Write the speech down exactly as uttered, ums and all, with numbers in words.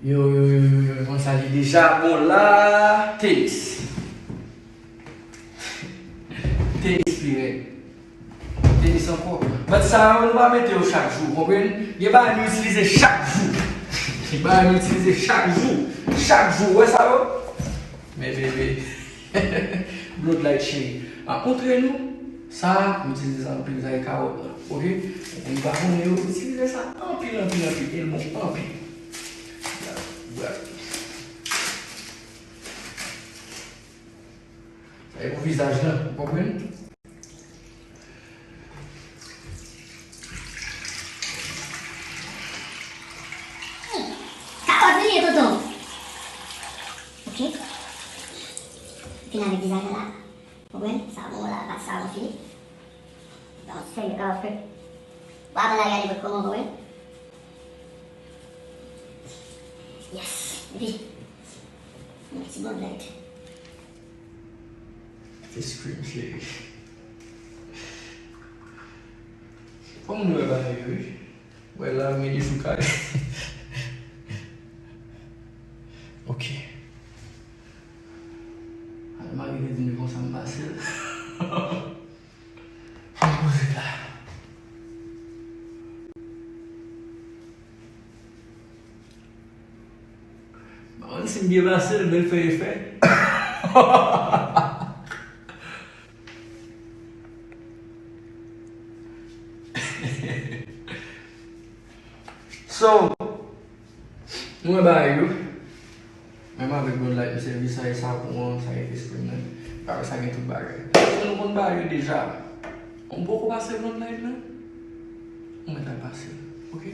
Yo, yo, yo, yo, yo, konn sa li deja bon la. Tenis. Tenis pi rèd. Tenis ankò. But sa yo, nou pa mete yo chak jou, konprann? Gen bagay nou itilize chak jou. Gen bagay nou itilize chak jou. Chak jou, wè sa yo? Men bebe. Bloodlight cheri. Antre nou, sa, m itilize sa anpil, sa e kawòt la. Oke? Moun pa konnen yo itilize sa anpil, anpil, anpil. E l bon anpil. Bra. Sa e pou vizaj lan, ou konprann? Kawòt li ye, tonton. Oke. Fin avèk vizaj la. Konprann? Savon la, pati savon fini. Donk, sèl yo ka fè. Bon, avan n al gade pou kòman, konprann? Yes, epi yon ti bon light. Ice cream, cheri. Fò moun wè bagay yo, wi. Wè la, men li sou kay. Ok. Al mari te di m konsa m pase l. Fò m poze la. M pa konn si m byen pase l, men l fè efè. So, nou wè bagay yo. Menm avèk Bud Light, m sèvi sa e savon an, sa e fes krim nan. Bagay sa gen tout bagay. So, nou konn bagay yo deja. Ou poko pase Bud Light nan? Ou mèt al pase l, oke?